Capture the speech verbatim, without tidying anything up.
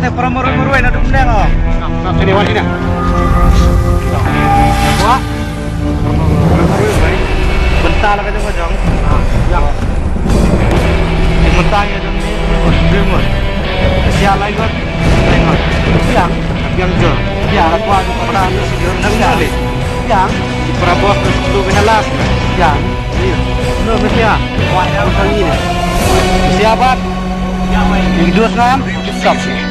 Te para marwei marwei na dum leng o. Sini wan sini. Wah. Para marwei marwei. Bynta la ka jong ka jong. Yang. Bynta ya jong ni. Dum. Sia lai got. Lai got. Yang. Yang jor. Ya, la kwa jong ka para ni si jor. Nang ni. Yang. Para bos tu tu kena las. Yang. No, mesia. Wah, yang kali ni. Mesia bat. Yang dos ngam. Stop.